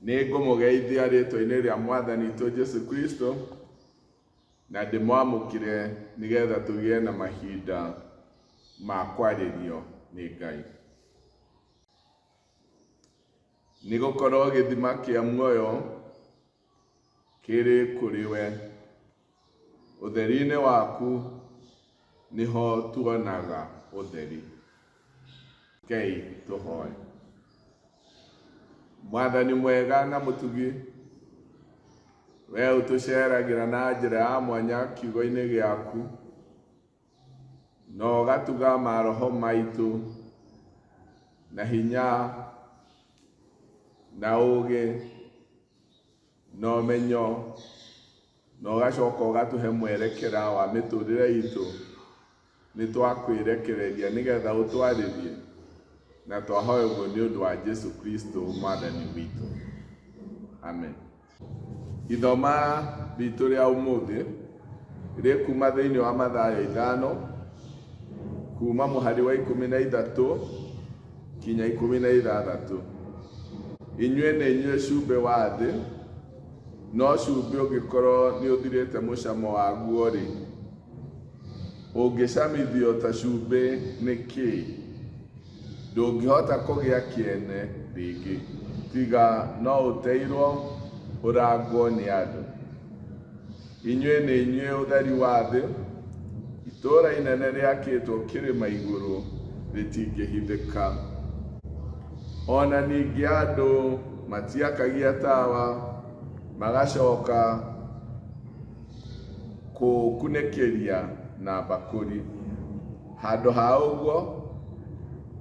Nĩ ngũmũgeithia rĩtwa-inĩ rĩa Mwathani witũ Jesu Kristo na ndĩmwamũkĩre nĩgetha tũgĩe na mahinda ma kwarĩrio nĩ Ngai. Nĩ gũkorwo gĩthima kĩa muoyo kĩrĩ kũrĩ we, ũtheri-inĩ waku nĩho tuonaga ũtheri. Rekei tũhoe. Mwathani mwega na mũtugi, we ũtũceragĩra na njĩra ya mwanya kiugo-inĩ gĩaku, na ũgatuga maroho maitũ na hinya na ũgĩ na ũmenyo, na ũgacoka ũgatũhe mwerekera wa mĩtũrĩre itũ, nĩ twakwĩrekereria nĩgetha ũtwarĩrie, na twahoya ũguo nĩ ũndũ wa Jesu Kristo Mwathani witũ. Amen. Ithoma ritũ rĩa ũmũthĩ rĩkuma thĩinĩ wa Mathayo ithano, kuma mũhari wa 13 kinya 16. Inyuĩ nĩ inyuĩ cumbĩ wa thĩ, no cumbĩ ũngĩkorwo nĩ ũthirĩte mũcamo waguo-rĩ, ũngĩcamithio ta cumbĩ nĩ kĩĩ? Ndũngĩhota kũgĩa kĩene rĩngĩ, tiga no ũteirwo ũrangwo nĩ andũ. Inyuĩ nĩ inyuĩ ũtheri wa thĩ. Itũũra inene rĩakĩtwo kĩrĩma igũrũ rĩtingĩhithĩka. O na ningĩ andũ matiakagia tawa magacoka kũũkunĩkĩria na mbakũri. Handũ ha ũguo,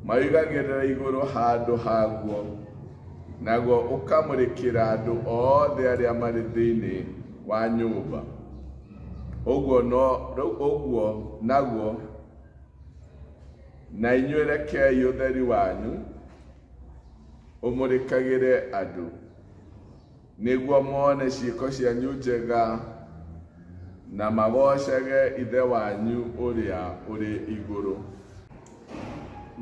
maũigagĩrĩra igũrũ handũ haguo, naguo ũkamũrĩkĩra andũ othe arĩa marĩ thĩinĩ wa nyũmba. Ũguo no ũguo naguo, na inyuĩ rekei ũtheri wanyu ũmũrĩkagĩre andũ, nĩguo mone ciĩko cianyu njega na magoocage Ithe wanyu ũrĩa ũrĩ igũrũ.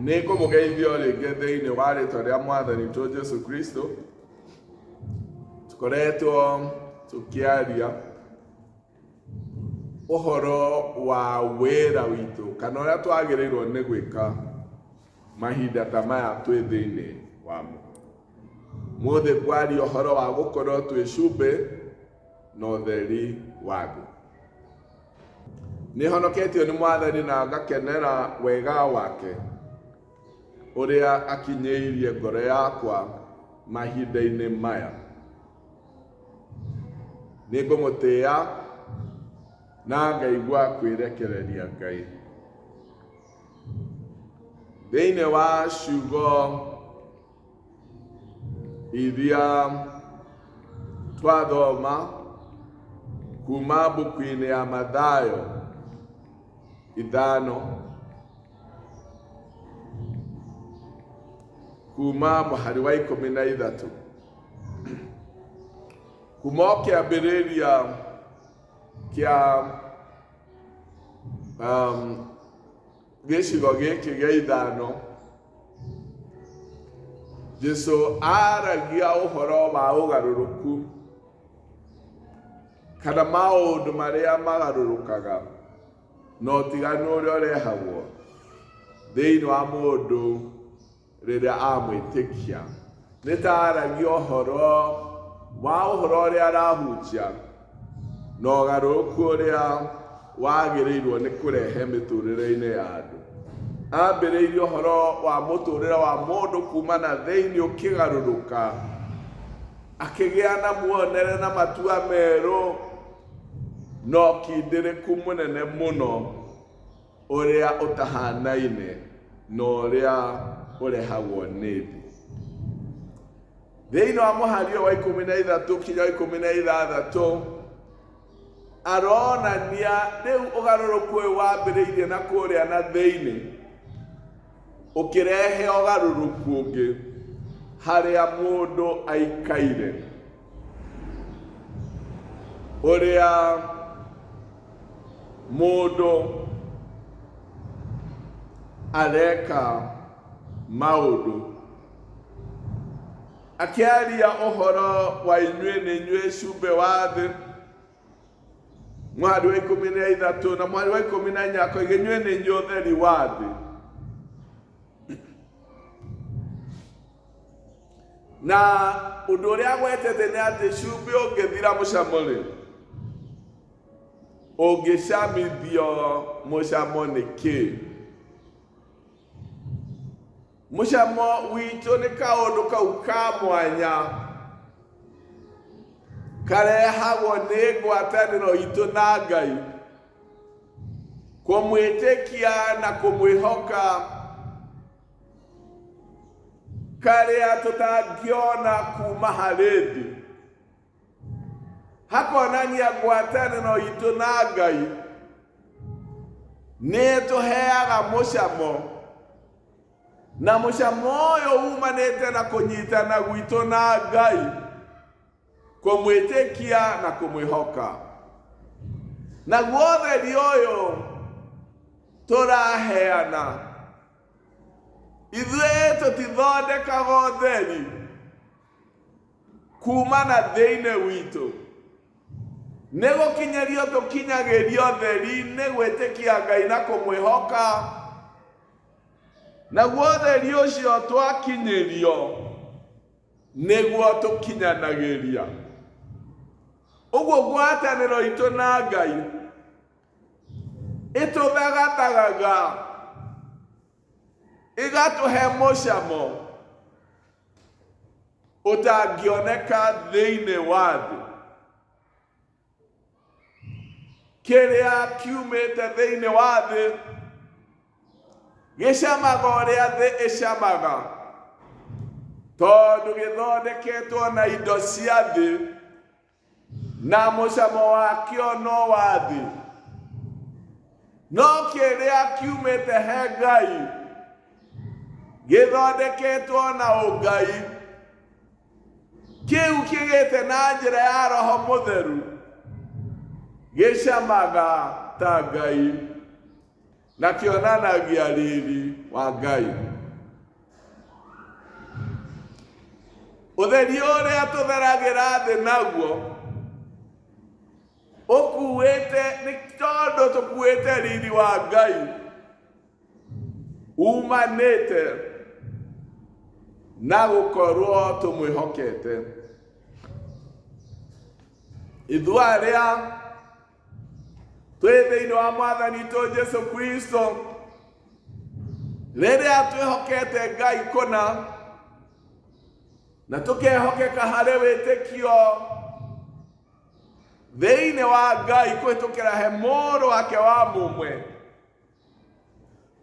Nĩ ngũmũgeithia o rĩngĩ thĩinĩ wa rĩtwa rĩa Mwathani witũ Jesu Kristo. Tũkoretwo tũkĩaria ũhoro wa wĩra witũ kana ũrĩa twagĩrĩirwo nĩ gwĩka mahinda ta maya twĩ thĩinĩ wamo. Mũthĩ ngwaria ũhoro wa gũkorwo twĩ cumbĩ na ũtheri wa thĩ. Nĩ honoketio nĩ Mwathani na ngakenera wega wake ũrĩa akinyĩirie ngoro yakwa mahinda-inĩ maya. Nĩ ngũmũtĩĩa na ngaigua kwĩrekereria Ngai. Thĩinĩ wa ciugo iria twathoma kuma mbuku-inĩ ya Mathayo ithano kuma mũhari wa 13 kuma o kĩambĩrĩria kĩa gĩcigo gĩkĩ gĩa ithano Jesu aragia ũhoro wa ũgarũrũku kana maũndũ marĩa magarũrũkaga na ũtiganu ũrĩa ũrehagwo thĩinĩ wa mũndũ rĩrĩa amwĩtĩkia. Nĩ ta aragia ũhoro wa ũhoro ũrĩa arahunjia na ũgarũrũku ũrĩa wagĩrĩirwo nĩ kũrehe mĩtũrĩre-inĩ ya andũ. Ambĩrĩirie ũhoro wa mũtũrĩre wa mũndũ kuma na thĩinĩ ũkĩgarũrũka, akĩgĩa na muonere na matua merũ na ũkindĩrĩku mũnene mũno ũrĩa ũtahanaine na ũrĩa ũrehagwo nĩ thĩ. Thĩinĩ wa mũhari ũyũ wa 13 kinya 16 aronania rĩu ũgarũrũku ũyũ wambĩrĩirie na kũrĩa na thĩinĩ ũkĩrehe ũgarũrũku ũngĩ harĩa mũndũ aikaire ũrĩa mũndũ areka maũndũ. Akĩaria ũhoro wa inyuĩ nĩ inyuĩ cumbĩ wa thĩ. Mũhari wa 13 na mũhari wa 14 akoiga inyuĩ nĩ inyuĩ ũtheri wa thĩ. Na ũndũ ũrĩa agwetete nĩ atĩ cumbĩ ũngĩthira mũcamo rĩ, ũngĩcamithio mũcamo nĩ kĩĩ? Mũcamo witũ nĩ kaũndũ kau ka mwanya karehagwo nĩ ngwatanĩro itũ na Ngai, kũmwĩtĩkia na kũmwĩhoka karĩa tũtangĩona kuma harĩ thĩ. Hakonania ngwatanĩro itũ na Ngai nĩ tũheaga mũcamo, na mũcamo ũyũ umanĩte na kũnyitana gwitũ na Ngai, kũmwĩtĩkia na kũmwĩhoka. Naguo ũtheri ũyũ tũraheana, ithuĩ tũtithondekaga ũtheri kuma na thĩinĩ witũ. Nĩ gũkinyĩrio tũkinyagĩrio ũtheri nĩ gwĩtĩkia Ngai na kũmwĩhoka. Naguo ũtheri ũcio twakinyĩrio nĩguo tũkinyanagĩria. Ũguo ngwatanĩro itũ na Ngai ĩtũthagathagaga, ĩgatũhe mũcamo ũtangĩoneka thĩinĩ wa thĩ. Kĩrĩa kiumĩte thĩinĩ wa thĩ gĩcamaga ũrĩa thĩ ĩcamaga, tondũ gĩthondeketwo na indo cia thĩ, na mũcamo wakĩo no wa thĩ. No kĩrĩa kiumĩte he Ngai gĩthondeketwo na ũngai, kĩu kĩgĩte na njĩra ya Roho Mũtheru, gĩcamaga ta Ngai na kĩonanagia riri wa Ngai. Ũtheri ũrĩa tũtheragĩra thĩ naguo ũkuĩte, nĩ tondũ tũkuĩte riri wa Ngai umanĩte na gũkorwo tũmwĩhokete. Ithuĩ arĩa twĩ thĩinĩ wa Mwathani witũ Jesu Kristo, rĩrĩa twĩhokete Ngai kũna na tũkehokeka harĩ wĩtĩkio thĩinĩ wa Ngai kũhĩtũkĩra he mũrũ wake wa mũmwe,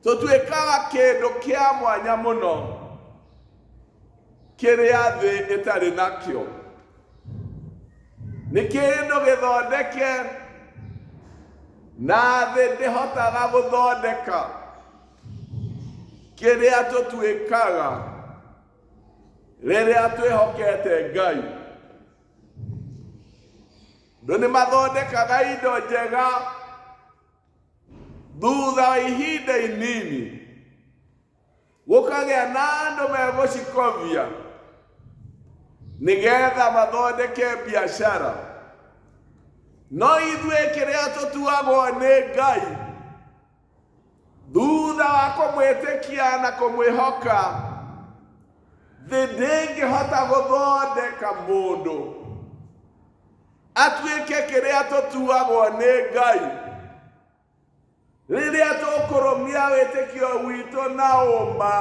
tũtuĩkaga kĩndũ kĩa mwanya mũno kĩrĩa thĩ ĩtarĩ nakĩo. Nĩ kĩndũ gĩthondeke na thĩ ndĩhotaga gũthondeka. Kĩrĩa tũtuĩkaga rĩrĩa twĩhokete Ngai. Andũ nĩ mathondekaga indo njega thutha wa ihinda inini, gũkagĩa na andũ megũcikovia nĩgetha mathondeke biacara. No ithuĩ kĩrĩa tũtuagwo nĩ Ngai thutha wa kũmwĩtĩkia na kũmwĩhoka, thĩ ndĩngĩhota gũthondeka mũndũ atuĩke kĩrĩa tũtuagwo nĩ Ngai. Rĩrĩa tũkũrũmia wĩtĩkio witũ na ũma,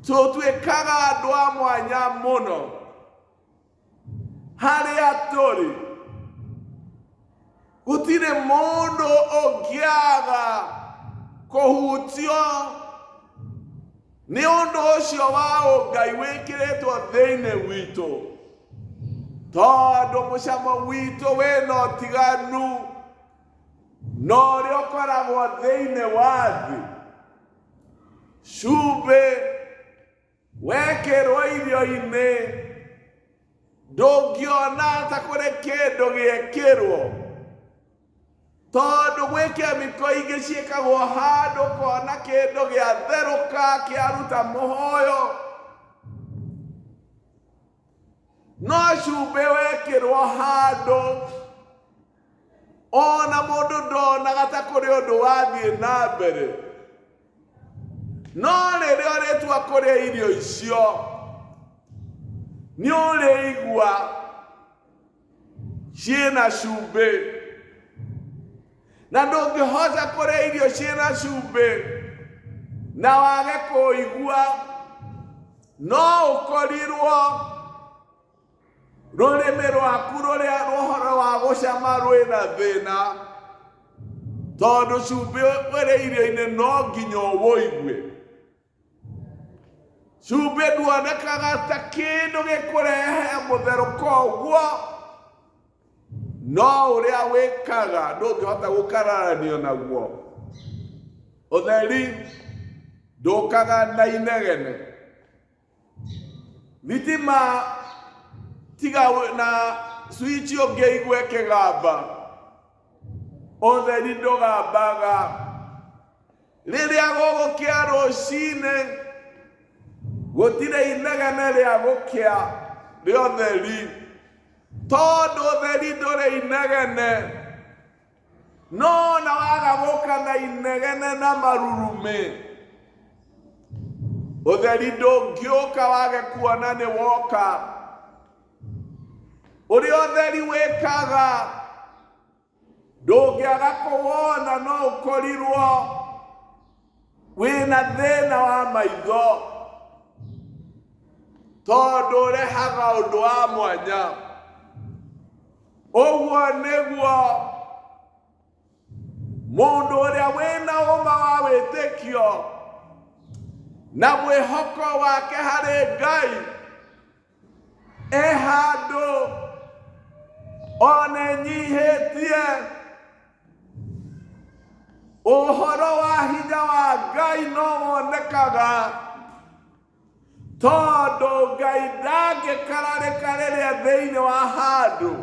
tũtuĩkaga andũ a mwanya mũno harĩa tũrĩ. Gũtirĩ mũndũ ũngĩaga kũhutio nĩ ũndũ ũcio wa ũngai wĩkĩrĩtwo thĩinĩ witũ, tondũ mũcamo witũ wĩna ũtiganu na ũrĩa ũkoragwo thĩinĩ wa thĩ. Cumbĩ wekĩrwo irio-inĩ ndũngĩona ta kũrĩ kĩndũ gĩekĩrwo, tondũ gwĩ kemiko ingĩ ciĩkagwo handũ kona kĩndũ gĩatherũka kĩaruta mũhoyo. No cumbĩ wekĩrwo handũ ona mũndũ ndonaga ta kũrĩ ũndũ wathiĩ na mbere. No rĩrĩa ũrĩtua kũrĩa irio icio, nĩ ũrĩigua ciĩna cumbĩ. Na ndũngĩhota kũrĩa irio ciĩna cumbĩ na wage kũigua, no ũkorirwo rũrĩmĩ rwaku rũrĩa rũhoro wa gũcama rwĩna thĩna, tondũ cumbĩ ũrĩ irio-inĩ no nginya ũwũigue. Cumbĩ nduonekaga ta kĩndũ gĩkũrehe mũtherũko ũguo, no ũrĩa wĩkaga ndũngĩhota gũkararanio naguo. Ũtheri ndũkaga na inegene. Thitima tiga na switch ũngĩigua ĩkĩgamba, ũtheri ndũgambaga. Rĩrĩa gũgũkĩa rũcinĩ, gũtirĩ inegene rĩa gũkĩa rĩa ũtheri, tondũ ũtheri ndũrĩ inegene. No na waga gũka na inegene na marurumĩ, ũtheri ndũngĩũka wage kuona nĩ woka. Ũrĩa ũtheri wĩkaga ndũngĩaga kũwona, no ũkorirwo wĩna thĩna wa maitho, tondũ ũrehaga ũndũ wa mwanya. Ũguo nĩguo mũndũ ũrĩa wĩna ũma wa wĩtĩkio na mwĩhoko wake harĩ Ngai e handũ ona enyihĩtie ũhoro wa hinya wa Ngai no wonekaga, tondũ Ngai ndangĩkararĩka rĩrĩa thĩinĩ wa handũ.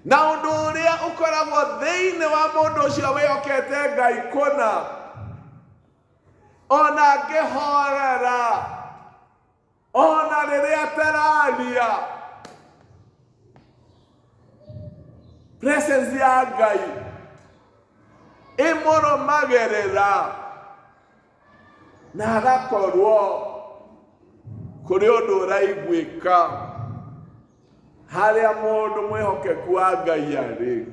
Na ũndũ ũrĩa ũkoragwo thĩinĩ wa mũndũ ũcio wĩhokete Ngai kũna, ona angĩhorera, ona rĩrĩa atararia, presence ya Ngai ĩmũrũmagĩrĩra na agakorwo kũrĩ ũndũ ũraiguĩka harĩa mũndũ mwĩhokeku wa Ngai arĩ.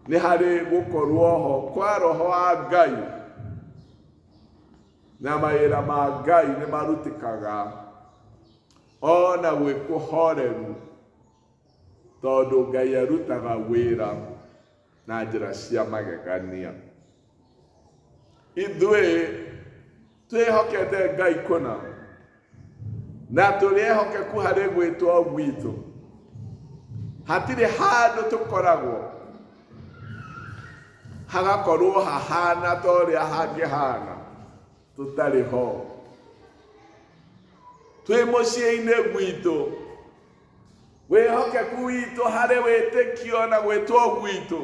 Nĩ harĩ gũkorwo ho kwa roho wa Ngai, na mawĩra ma Ngai nĩ marutĩkaga ona gwĩ kũhoreru, tondũ Ngai arutaga wĩra na njĩra cia magegania. Ithuĩ twĩhokete Ngai kũna na tũrĩ ehokeku harĩ gwĩtwo gwitũ. Hatirĩ handũ tũkoragwo hagakorwo hahana ta ũrĩa hangĩhana tũtarĩ ho. Twĩ mũciĩ-inĩ gwitũ, wĩhokeku witũ harĩ wĩtĩkio na gwĩtwo gwitũ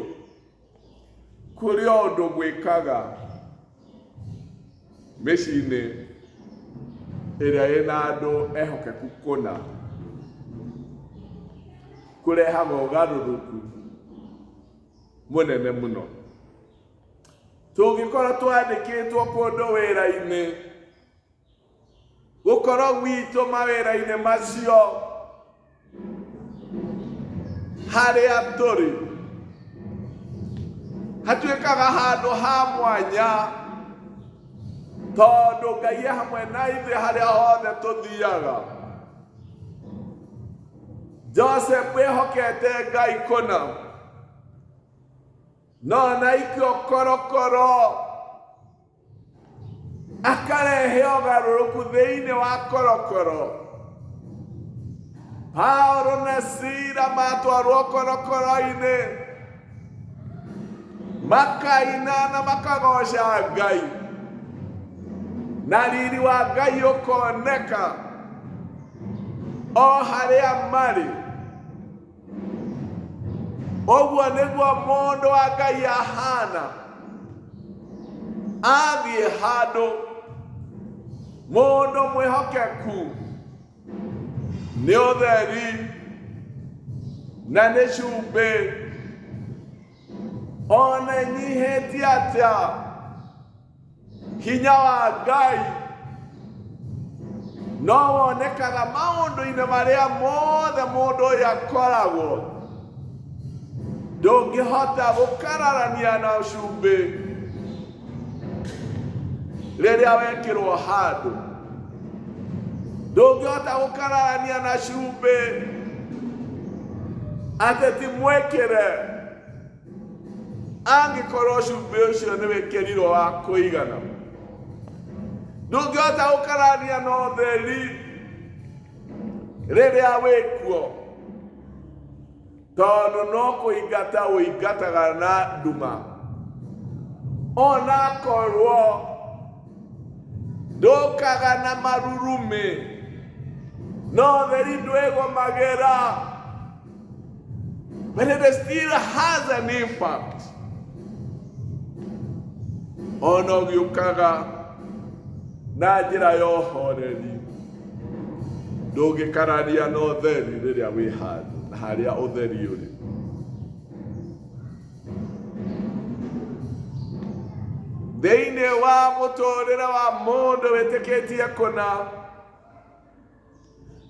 kũrĩ o ũndũ gwĩkaga mĩciĩ-inĩ ĩrĩa ĩna andũ ehokeku kũna, kũrehaga ũgarũrũku mũnene mũno. Tũngĩkorwo twandĩkĩtwo kũndũ wĩra-inĩ, gũkorwo gwitũ mawĩra-inĩ macio harĩa tũrĩ hatuĩkaga handũ ha mwanya, tondũ Ngai e hamwe na ithuĩ harĩa hothe tũthiaga. Joseph ehokete Ngai kũna, no na aikio korokoro akarehe ũgarũrũku thĩinĩ wa korokoro. Paulo na Sila matwarwo korokoro-inĩ, makaina na makagoca Ngai, na riri wa Ngai ũkoneka o harĩa marĩ. Ũguo nĩguo mũndũ wa Ngai ahana athiĩ handũ. Mũndũ mwĩhokeku Nĩ ũtheri na nĩ cumbĩ ona ĩnyihĩtie atĩa hinya wa Ngai no wonekaga maũndũ-inĩ marĩa mothe mũndũ ũyũ akoragwo. Ndũngĩhota gũkararania na cumbĩ rĩrĩa wekĩrwo handũ. Ndũngĩhota gũkararania na cumbĩ atĩ ti mwĩkĩre angĩkorwo cumbĩ ũcio nĩ wĩkĩrirwo wa kũigana. Ndũngĩhota gũkararania na ũtheri rĩrĩa wĩkuo, tondũ no kũingata ũingataga na nduma. Onakorwo ndũkaga na marurumĩ, no ũtheri ndwĩgũmagĩra. But it still has an impact. Ona ũgĩũkaga na njĩra ya ũhoreri, ndũngĩkararia na ũtheri rĩrĩa wĩ handũ na harĩa ũtheri ũrĩ. Thĩinĩ wa mũtũrĩre wa mũndũ wĩtĩkĩtie kũna,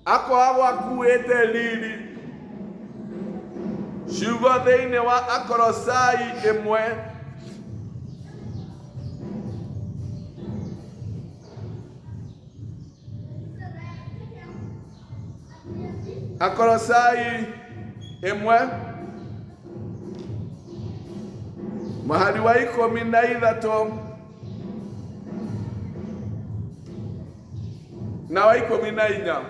akoragwo akuĩte riri. Ciugo thĩinĩ wa Akolosai 1 Akolosai 1 mũhari wa 13 na wa 14,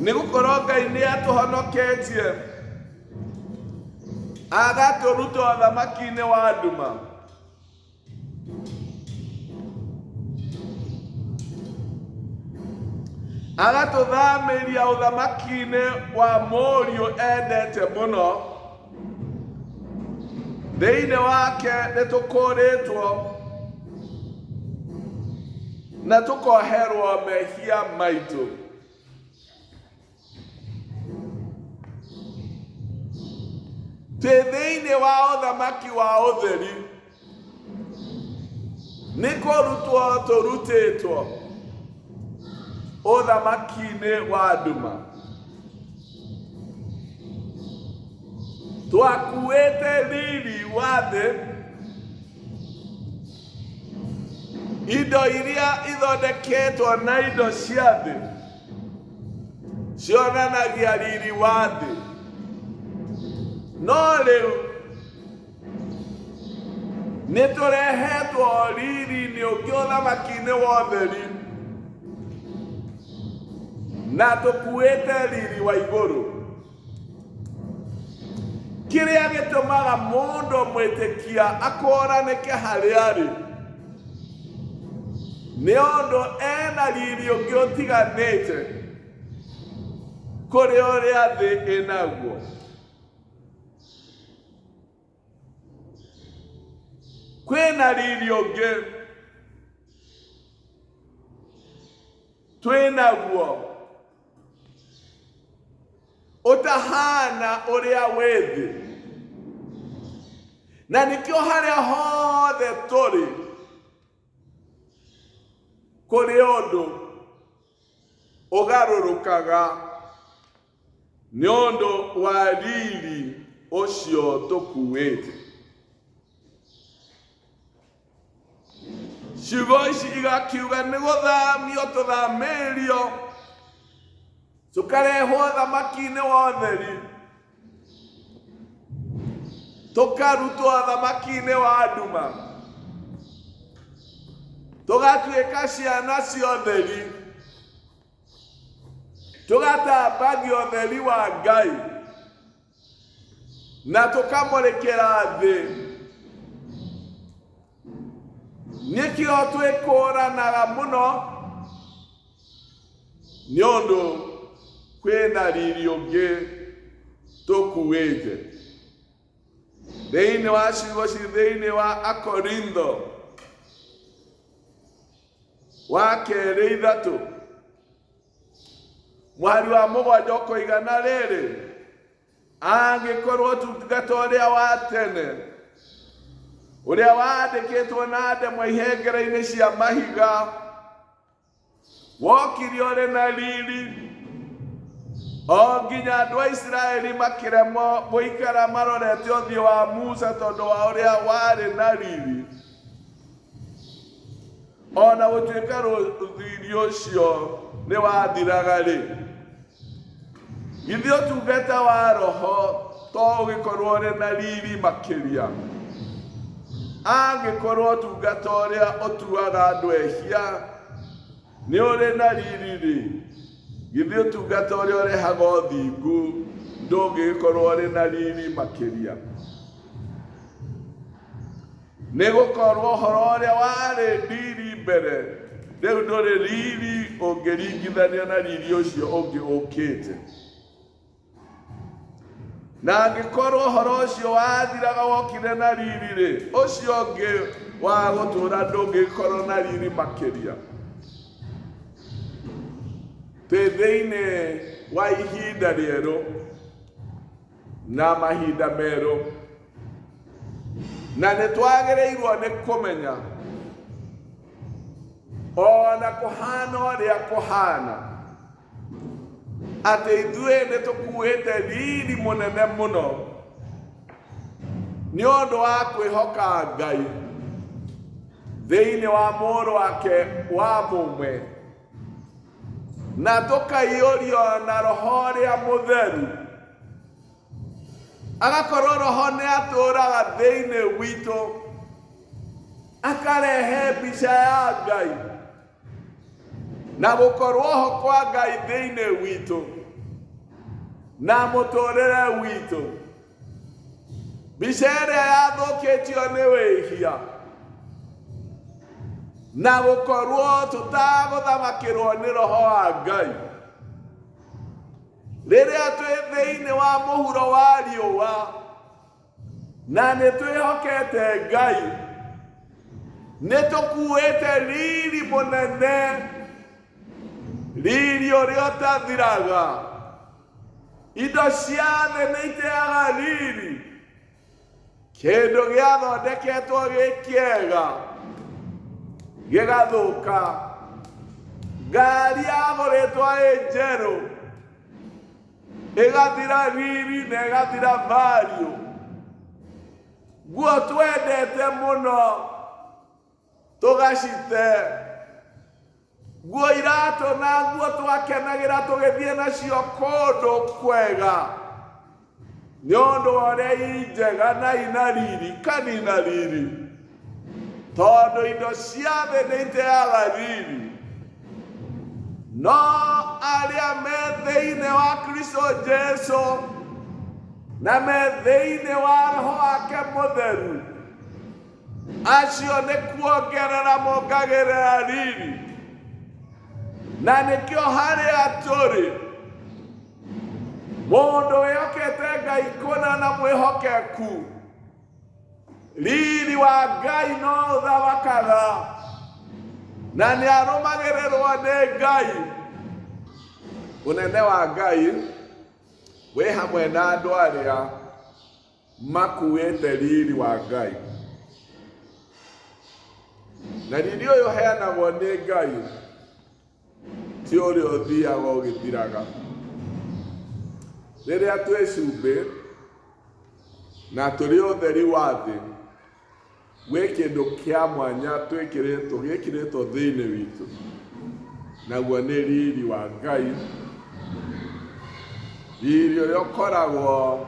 nĩ gũkorwo Ngai nĩ atũhonoketie agatũruta ũthamaki-inĩ wa nduma agatũthamĩria ũthamaki-inĩ wa Mũriũ endete mũno. Thĩinĩ wake nĩ tũkũrĩtwo na tũkoherwo mehia maitũ. Twĩ thĩinĩ wa ũthamaki wa ũtheri, nĩ kũrutwo tũrutĩtwo ũthamaki-inĩ wa nduma. Twakuĩte riri wa thĩ, indo iria ithondeketwo na indo cia thĩ cionanagia riri wa thĩ, no rĩu nĩ tũrehetwo riri-inĩ ũngĩ, ũthamaki-inĩ wa ũtheri, na tũkuĩte riri wa igũrũ. Kĩrĩa gĩtũmaga mũndũ mwĩtĩkia akũranĩke harĩa arĩ nĩ ũndũ ena riri ũngĩ ũtiganĩte kũrĩ ũrĩa thĩ ĩnaguo. Kwĩna riri ũngĩ twĩnaguo ũtahana ũrĩa wĩ thĩ, na nĩkĩo harĩa hothe tũrĩ kũrĩ ũndũ ũgarũrũkaga nĩ ũndũ wa riri ũcio tũkuĩte. Ciugo ici igakiuga nĩ gũthamio tũthamĩrio tũkarehwo thamaki-inĩ wa ũtheri, tũkarutwo thamaki-inĩ wa nduma, tũgatuĩka ciana cia ũtheri, tũgatambagia ũtheri wa Ngai na tũkamũrĩkĩra thĩ. Nĩkĩo twĩkũranaga mũno, nĩ ũndũ kwĩna riri ũngĩ tũkuĩte. Thĩinĩ wa ciugo ci thĩinĩ wa Akorintho wa kerĩ 3. Mũhari wa mũgwanja ũkoiga na rĩrĩ, angĩkorwo ũtungata ũrĩa wa tene ũrĩa wandĩkĩtwo na ndemwa ihengere-inĩ cia mahiga wokire ũrĩ na riri o nginya andũ a Isiraeli makĩremwo gũikara marorete ũthiũ wa Musa tondũ wa ũrĩa warĩ na riri, o na gũtuĩka rũthiri ũcio nĩ wathiraga-rĩ, githĩ ũtungata wa roho to ũgĩkorwo ũrĩ na riri makĩria? Angĩkorwo ũtungata ũrĩa ũtuaga andũ ehia nĩ ũrĩ na riri-rĩ, githĩ ũtungata ũrĩa ũrehaga ũthingu ndũngĩgĩkorwo ũrĩ na riri makĩria? Nĩ gũkorwo ũhoro ũrĩa warĩ riri mbere rĩu ndũrĩ riri ũngĩringithanio na riri ũcio ũngĩ ũkĩte. Na angĩkorwo ũhoro ũcio wathiraga wokire na riri-rĩ, ũcio ũngĩ wa gũtũũra ndũngĩkorwo na riri makĩria. Twĩ thĩinĩ wa ihinda rĩerũ na mahinda merũ, na nĩ twagĩrĩirwo nĩ kũmenya ona kũhana ũrĩa kũhana atĩ ithuĩ nĩ tũkuĩte riri mũnene mũno nĩ ũndũ wa kwĩhoka Ngai thĩinĩ wa mũrũ wake wa mũmwe na tũkaiyũrio na roho ũrĩa mũtheru agakorwo roho nĩ atũũraga thĩinĩ witũ akarehe mbica ya Ngai na gũkorwo ho kwa Ngai thĩinĩ witũ na mũtũrĩre witũ. Mbica ĩrĩa yathũkĩtio nĩ wĩhia na gũkorwo tũtagũthamakĩrwo nĩ roho wa Ngai rĩrĩa twĩ thĩinĩ wa mũhuro wa riũa na nĩ twĩhokete Ngai, nĩ tũkuĩte riri mũnene, riri ũrĩa ũtathiraga. Indo cia thĩ nĩ iteaga riri, kĩndũ gĩathondeketwo gĩ kĩega gĩgathũka, ngari yagũrĩtwo ĩ njerũ ĩgathira riri na ĩgathira value. Nguo twendete mũno tũgacite, nguo iratũ na nguo twakenagĩra tũgĩthiĩ nacio kũndũ kwega nĩ ũndũ wa ũrĩa i njega na ina riri kanina riri, tondũ indo cia thĩ nĩ iteaga riri. No arĩa me thĩinĩ wa Kristo Jesu na me thĩinĩ wa Roho wake Mũtheru, acio nĩ kuongerera mongagĩrĩra riri. Na nĩkĩo harĩa tũrĩ, mũndũ wĩhokete Ngai kũna na mwĩhokeku, Riri wa Ngai no ũthamakaga na nĩ arũmagĩrĩrwo nĩ Ngai. Ũnene wa Ngai wĩ hamwe na andũ arĩa makuĩte riri wa Ngai. Na riri ũyũ ũheanagwo nĩ Ngai ti ũrĩa ũthiaga ũgĩthiraga. Rĩrĩa twĩ cumbĩ na tũrĩ ũtheri wa thĩ, gwĩ kĩndũ kĩa mwanya twĩkĩrĩtwo gĩkĩrĩtwo thĩinĩ witũ, naguo nĩ riri wa Ngai, riri ũrĩa ũkoragwo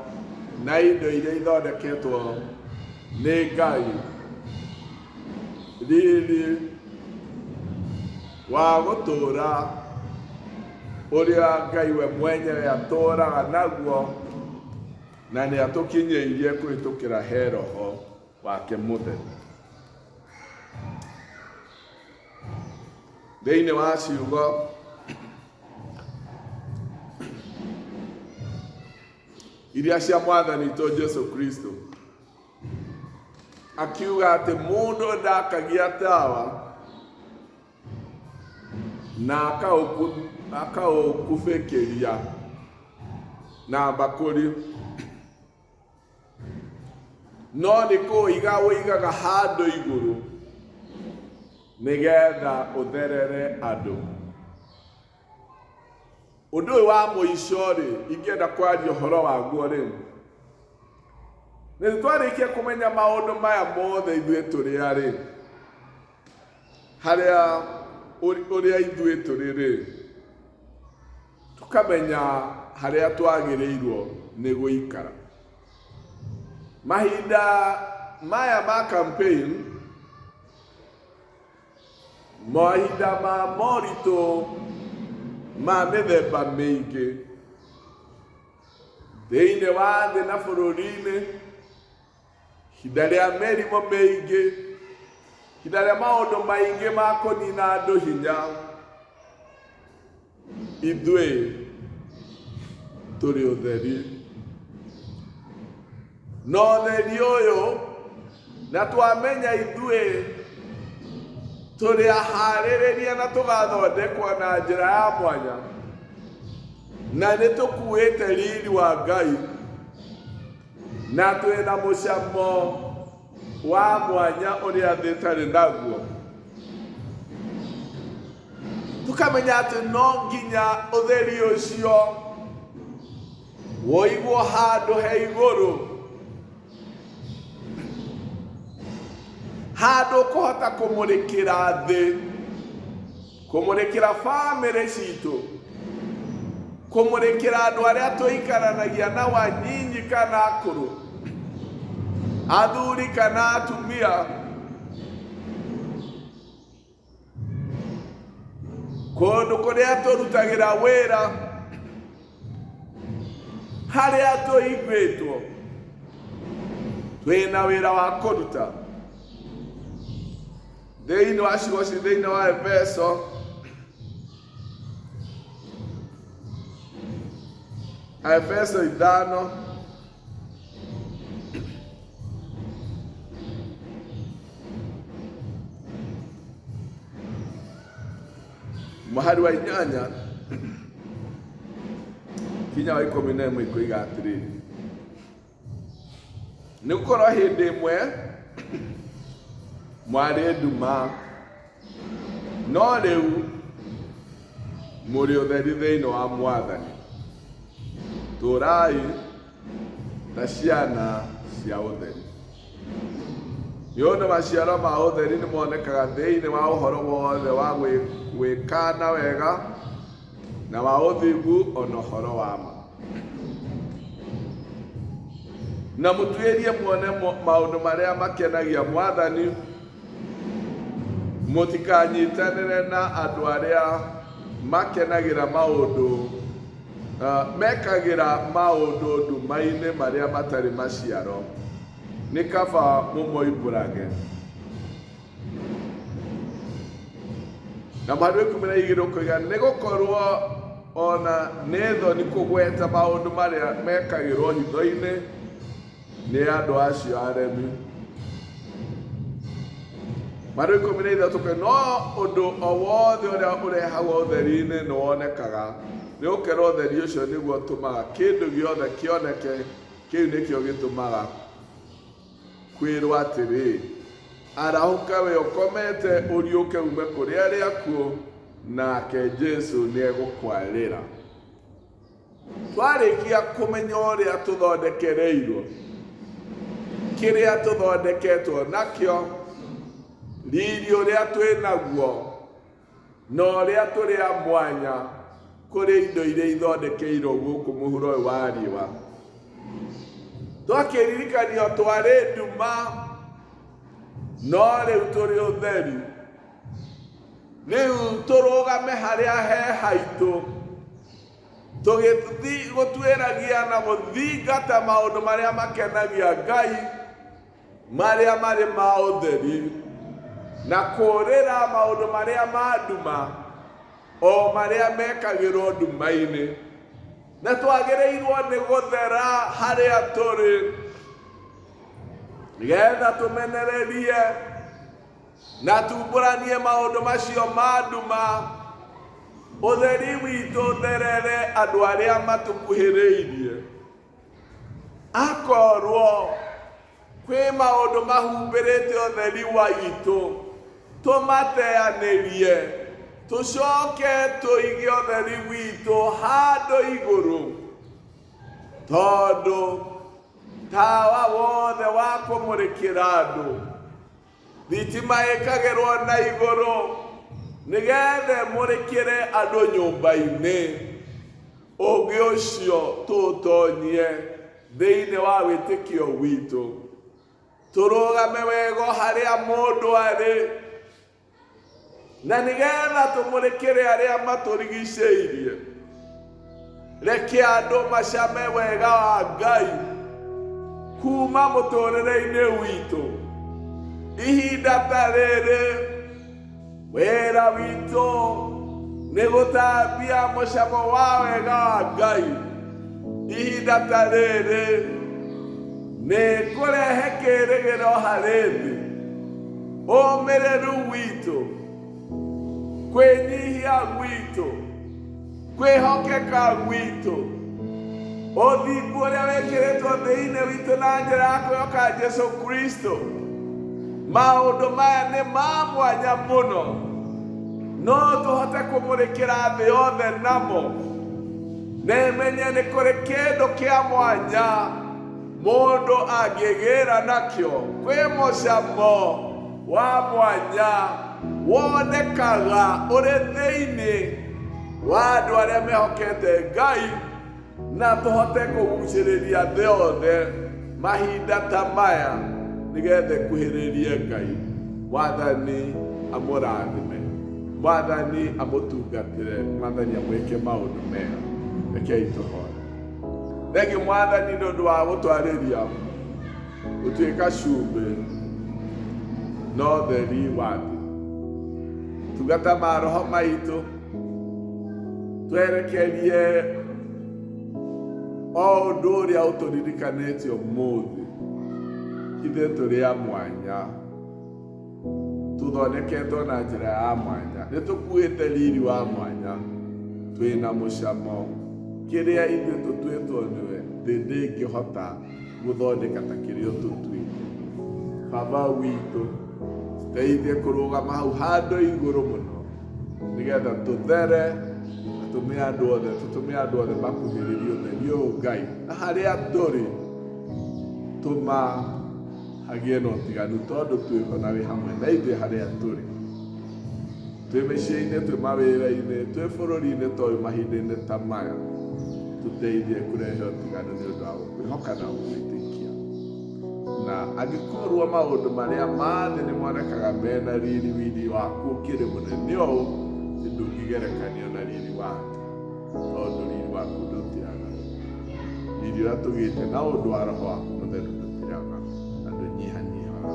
na indo iria ithondeketwo nĩ Ngai, riri wa gũtũũra ũrĩa Ngai we mwenyewe atũũraga naguo na nĩ atũkinyĩirie kũhĩtũkĩra he Roho wake Mũtheru. Thĩinĩ wa ciugo iria cia Mwathani witũ Jesu Kristo, akiuga atĩ mũndũ ndakagia tawa na Akaũkubĩkĩria na mbakũri, no nĩ kũũiga ũigaga handũ igũrũ nĩgetha ũtherere andũ. Ũndũ ũyũ wa mũico-rĩ, ingĩenda kwaria ũhoro waguo rĩ, nĩ twarĩkia kũmenya maũndũ maya mothe ithuĩ tũrĩ arĩ, harĩa ũrĩa ithuĩ tũrĩ rĩ, tũkamenya harĩa twagĩrĩirwo nĩ gũikara. Mahinda maya ma campaign, mahinda ma moritũ ma mĩthemba mĩingĩ thĩinĩ wa thĩ na bũrũri-inĩ, ihinda rĩa mĩrimũ mĩingĩ, ihinda rĩa maũndũ maingĩ ma kũnina andũ hinya, ithuĩ tũrĩ ũtheri. Na ũtheri ũyũ, na twamenya ithuĩ tũrĩ aharĩrĩria na tũgathondekwo na njĩra ya mwanya, na nĩ tũkuĩte riri wa Ngai, na twĩna mũcamo wa mwanya ũrĩa thĩ ĩtarĩ naguo. Tũkamenya atĩ no nginya ũtheri ũcio woigwo handũ he igũrũ, handũ ũkũhota kũmũrĩkĩra thĩ, kũmũrĩkĩra bamĩrĩ citũ, kũmũrĩkĩra andũ arĩa tũikaranagia nao, anyinyi kana akũrũ, athuri kana atumia, kũndũ kũrĩa tũrutagĩra wĩra, harĩa tũiguĩtwo twĩna wĩra wa kũruta. Thĩinĩ wa ciugo ci thĩinĩ wa Efeso Efeso 5 mũhari wa 8 kinya wa 11 ikoiga atĩrĩrĩ, nĩ gũkorwo hĩndĩ ĩmwe mwarĩ nduma, no rĩu mũrĩ ũtheri thĩinĩ wa Mwathani. Tũũrai ta ciana cia ũtheri. Nĩ ũndũ maciaro ma ũtheri nĩ monekaga thĩinĩ wa ũhoro wothe wa gwĩkana wega na wa ũthingu o na ũhoro wa ma. Na mũtuĩrie muone maũndũ marĩa makenagia Mwathani, mũtikanyitanĩre na andũ arĩa makenagĩra maũndũ mekagĩra maũndũ nduma-inĩ marĩa matarĩ maciaro, nĩ kaba mũmoimbũrage. Na mũhari wa 12 ũkoiga, nĩ gũkorwo ona nĩ thoni kũgweta maũndũ marĩa mekagĩrwo hitho-inĩ nĩ andũ acio aremi. Mũhari wa 13 ũkoiga, no ũndũ o wothe ũrĩa ũrehagwo ũtheri-inĩ nĩ wonekaga, nĩ gũkorwo ũtheri ũcio nĩguo ũtũmaga kĩndũ gĩothe kĩoneke, kĩu nĩkĩo gĩtũmaga kwĩrwo atĩrĩ, Arahũka we ũkomete, ũriũke ume kũrĩ arĩa akuũ, nake Jesu nĩegũkwarĩra. Twarĩkia kũmenya ũrĩa tũthondekereirwo, kĩrĩa tũthondeketwo nakĩo, riri ũrĩa twĩ naguo, na ũrĩa tũrĩ a mwanya kũrĩ indo iria ithondekeirwo gũkũ mũhuro ũyũ wa riũa. Twakĩririkanio twarĩ nduma, no rĩu tũrĩ ũtheri. Rĩu tũrũgame harĩa he haitũ, tũgĩthiĩ gũtuĩragia na gũthingata maũndũ marĩa makenagia Ngai, marĩa marĩ ma ũtheri, na kũũrĩra maũndũ marĩa ma nduma, o marĩa mekagĩrwo nduma-inĩ. Na twagĩrĩirwo nĩ gũthera harĩa tũrĩ, nĩgetha tũmenererie na tumbũranie maũndũ macio ma nduma. Ũtheri witũ ũtherere andũ arĩa matũkuhĩrĩirie. Akorwo kwĩ maũndũ mahumbĩrĩte ũtheri wa itũ, tũmateanĩrie, tũcoke tũige ũtheri witũ handũ igũrũ, tondũ tawa wothe wa kũmũrĩkĩra andũ thitima ĩkagĩrwo na igũrũ nĩgetha ĩmũrĩkĩre andũ nyũmba-inĩ. Ũngĩ ũcio tũũtonyie thĩinĩ wa wĩtĩkio witũ, tũrũgame wega o harĩa mũndũ arĩ, na nĩgetha tũmũrĩkĩre arĩa matũrigicĩirie. Reke andũ macame wega wa Ngai kuma mũtũrĩre-inĩ witũ. Ihinda ta rĩrĩ, wĩra witũ nĩ gũtambia mũcamo wa wega wa Ngai. Ihinda ta rĩrĩ nĩ kũrehe kĩrĩgĩro harĩ thĩ. Ũmĩrĩru witũ, kwĩnyihia gwitũ, kwĩhokeka gwitũ, ũthingu ũrĩa wĩkĩrĩtwo thĩinĩ witũ na njĩra ya kwĩhoka Jesu Kristo, maũndũ maya nĩ ma mwanya mũno. No tũhote kũmũrĩkĩra thĩ yothe namo. Nĩmenye nĩ kũrĩ kĩndũ kĩa mwanya mũndũ angĩgĩra nakĩo. Kwĩ mũcamo wa mwanya wonekaga ũrĩ thĩinĩ wa andũ arĩa mehokete Ngai, na tũhote kũgucĩrĩria thĩ yothe mahinda ta maya nĩgetha ĩkuhĩrĩrie Ngai. Mwathani amũrathime, Mwathani amũtungatĩre, Mwathani amwĩke maũndũ mega. Rekei tũhoe. Thengiũ Mwathani nĩ ũndũ wa gũtwarĩria gũtuĩka cumbĩ na ũtheri wa thĩ. Tungata maroho maitũ, twerekerie o ũndũ ũrĩa ũtũririkanĩtie ũmũthĩ. Ithuĩ tũrĩ a mwanya, tũthondeketwo na njĩra ya mwanya, nĩ tũkuĩte riri wa mwanya, twĩna mũcamo. Kĩrĩa ithuĩ tũtuĩtwo nĩwe, thĩ ndĩngĩhota gũthondeka ta kĩrĩa ũtũtuĩte. Baba witũ, tũteithie kũrũgama hau handũ igũrũ mũno, nĩgetha tũthere na tũme andũ othe, tũtũme andũ othe makuhĩrĩrie ũtheri ũyũ Ngai. Na harĩa tũrĩ, tũma hagĩe na ũtiganu, tondũ twĩho na wĩ hamwe na ithuĩ harĩa tũrĩ. Twĩ mĩciĩ-inĩ, twĩ mawĩra-inĩ, twĩ bũrũri-inĩ ta ũyũ mahinda-inĩ ta maya, tũteithie kũrehe ũtiganu nĩ ũndũ wa gũkwĩhoka na gũgwĩtĩkia. Na angĩkorwo maũndũ marĩa ma thĩ nĩ monekaga mena riri, riri waku ũkĩrĩ mũnene ũũ, atĩ ndũngĩgerekanio na riri wake, tondũ riri waku ndũthiraga. Riri ũrĩa tũgĩte na ũndũ wa Roho waku Mũtheru ndũthiraga na ndũnyihanyihaga.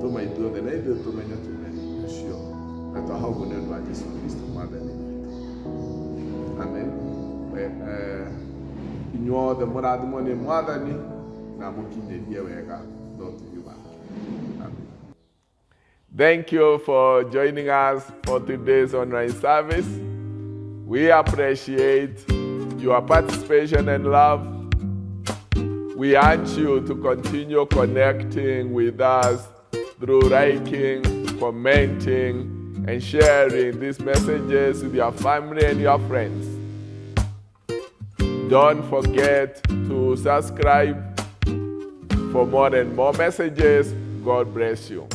Tũma ithuothe na ithuĩ tũmenye twĩna riri ũcio, na twaha ũguo nĩ ũndũ wa Jesu Kristo Mwathani witũ. Amen. Inyuothe mũrathimwo nĩ Mwathani na mũkinyĩrie wega na ũtugi wake. Amen. Thank you for joining us for today's online service. We appreciate your participation and love. We urge you to continue connecting with us through liking, commenting, and sharing these messages with your family and your friends. Don't forget to subscribe for more and more messages. God bless you.